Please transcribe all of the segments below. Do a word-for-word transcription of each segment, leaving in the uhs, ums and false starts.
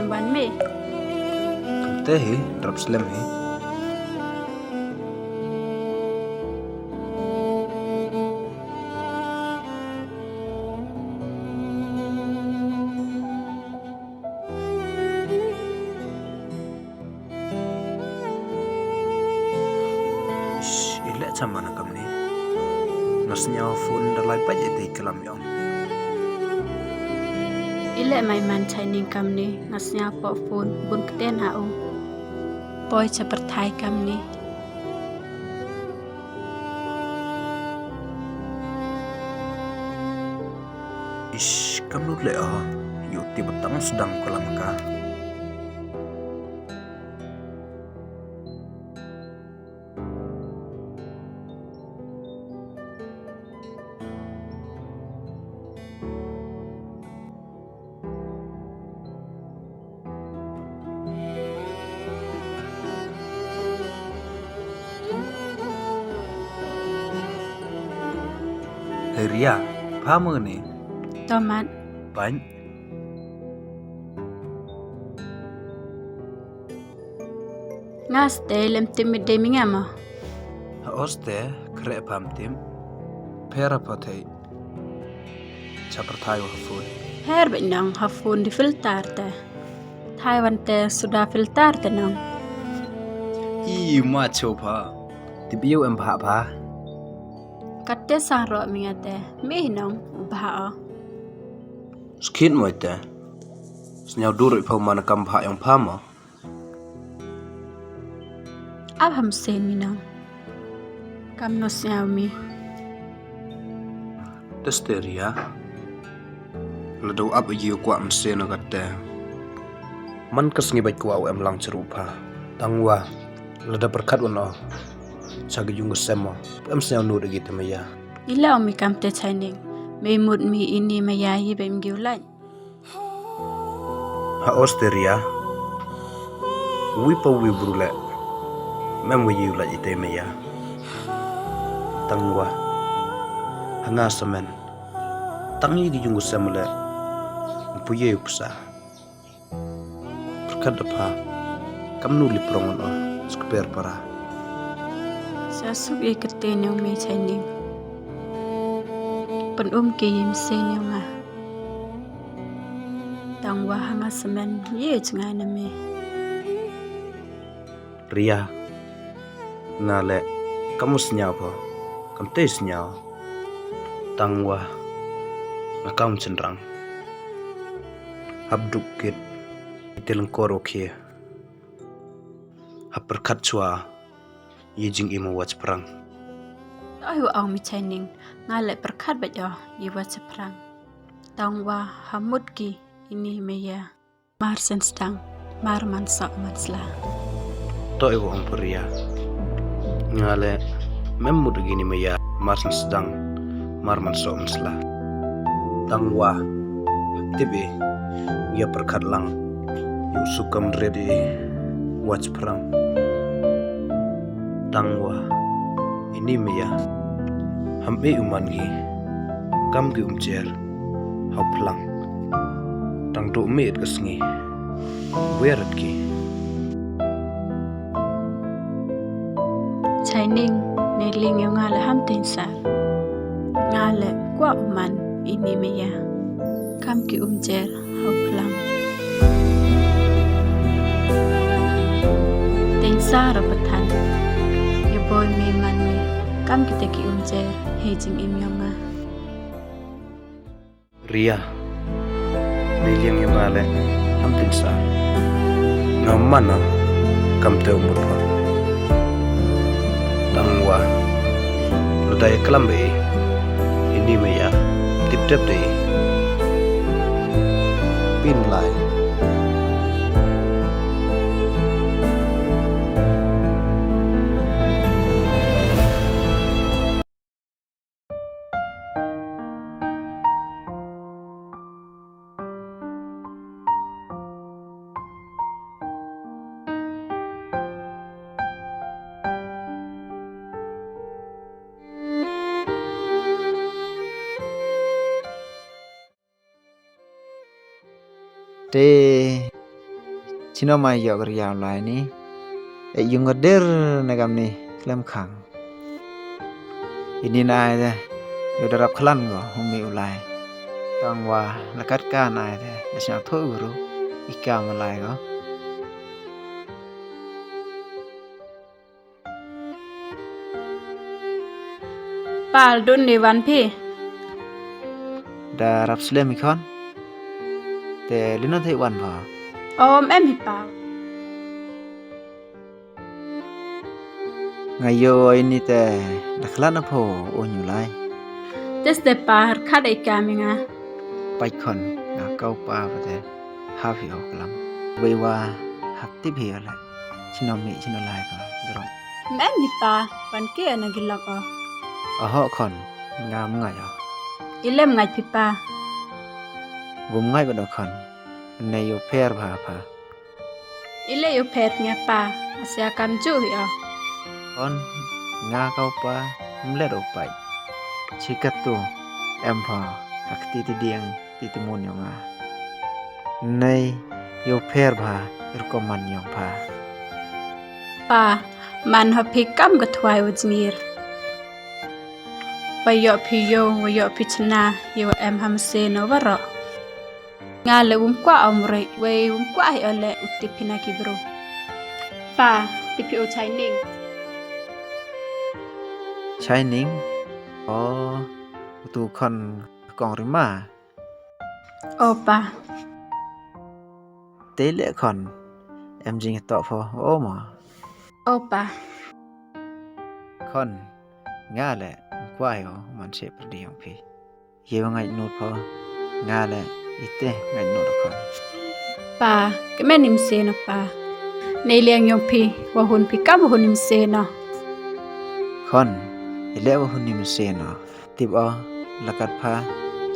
Ban me. Te hi, drop slem hi. Ish, i leh cha man kamni. Nga sñiaw phone da lai bait i te i klam yong. I leh mai man Chaining kamni, nga sñiaw poh phone bun ktien ha u. Poi cha pyrthai kamni. Ish, kamnu leh o, yow tip ba tang sdang ko lam ka. Hei Ria, pha mo ni? Tomat. Pañ. Nga ste lem tip mit de mi nga mo. Ha o ste, kre pham tip. Phær ha pha thei. Cha pyrthai wa ha phone. Phær bait nong, ha phone di filter te. Thai wan te suda filter te nong. I ma cho pha. Tip yow em bha bha. Katte sang ro mi nga te. Mi nong, bha o. Skit mo te. Sñiaw dur i pha man kam bha yong pha mo. Ab ham se mi nong. Kamno sñiaw mi. Te ste Ria. Lada u ap i kwah ym se na katte. Man ka sngi bait kwah u em lang chirup pha. Tang wa. Lada pyrkhat wan o. Cha ka yung ka sem o. Em sñiaw nud i te maya. I la mi kamte Chaining. Me mut mi ini maya hi bem giu lait. Ha o ste Ria. Wi pa wi bru leh. Mem wi yu lait i te maya. Tang wa. Ha nga samen. Tang i ki yung ka sem leh. Mpu ye u psa. Pyrkhat da pha. Kamnu li prong o. Skper para. Sa suk ye kyrte nong me Chaining. Pynum ki yim se nong nga. Tang wa ha nga samen ye jngai na me. Ria. Nga leh. Kam u sñiaw pha. Kamte sñiaw. Tang wa. Nga kam chynrang. Hap duk kit. I te lyngkor o khie. Hap pyrkhat chwa. Ye jingim wa chaphrang. Oi wa ong mi Chaining. Nga leh pyrkhat bait o. Ye wa chaphrang. Tang wa ha mut ki ini maya. Mar sien sdang, mar man soh man sla. To i wa ong pha Ria. Nga leh, mem mut ki ini maya, mar sien sdang, mar man soh man sla. Tang wa, tip i, ya pyrkhat lang, yow suk kam red i, wa chaphrang. Tang wa, ini maya, ham e u man ki, kam ki um jer. Hau phlang. Tang du miet ka sngi. Wer ki. Chaining, ne ling yow nga leh ham teng sar. Nga leh kwah u man ini maya. Kam ki um jer hau phlang. Teng sar o pathan. Ya boi me man me. Kam ki te ki um jer. Hei jingim yong nga. Ria. Ni liang ya nga leh. Ham teng sar. Nga man o. Kamte u mut pha. Tang wa. Lada ya klam be. Ini maya. Tip tip de. Pynlai. Te. Chino mai yoh ka riaw lai ni. E yung ka dir na kam ni klem khang. Ini na ai de. Yow da rap khlan ko, hum mi u lai. Tang wa la kat ka na ai de. Da sñiaw tho u ru. I ka ma lai ko. Pa, dun ni wan phi. Da rap slem i khon. Te lino thei wan pha. Om em hi pa. Nga yoh ini te da khlan na pho u ñu lai. Tes te pa, har khat i ka mi nga. Pai khon, nga kau pa pa te. Hap hi o klam. Wei wa hap tip hi o la. Chino mi, chino lai ko. Drong. Em hi pa, wan ke na gilak o. Oho khon, ngam ngai o. Ilem ngai phi pa. Wum ngai ba do khon. Ne yow pher bha pha. Ile yow pher nga pa, asia kam ju hi o. Khon, nga kau pa, mlet o pai. Chikat tu, em pha, hak ti ti diang. Ti ti mun yong nga. Nei, yow pher bha, rukom man yong pha. Pa, man ha phi kam ka thwai wa jingir. Wa yoh phi yow, wa yoh phi chna, yow em ha mse no wa ro. Nga le wum kwah om rei, wei wum kwah hi o le u tip phi na ki bru. Pa, tip phi o Chaining. Chaining? O, u tu khon kong rima. O pa. Te le khon, em jingtoh pho, o ma. O pa. Khon, nga le, kwah o, man se pyrdi yong phi. Ye wa ngai nut pho, nga le, ite ngai nut khon. Pa, ke men im se no pa. Nei liang yong phi, wa hun phi kam wa hun im se no. Khon, ile wa hun im se no. Tip o, la kat pha,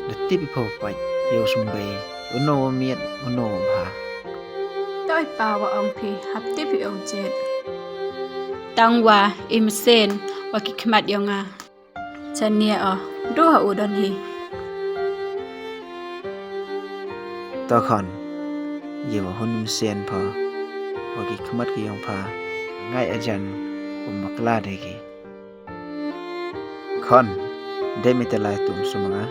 da tip i pho pait, yow sum bei, uno wa miet, uno wa bha. Toi pa wa ong phi, hap tip i ong jet. Tang wa, i msen, wa ki khmat yong nga. Chania o, du ha u don hi. To khon, ye wa hun i msen pho, wa ki khmat ki yong pha, ngai ajan, um bakla de ki. Khon, de mi te lai tum sum nga.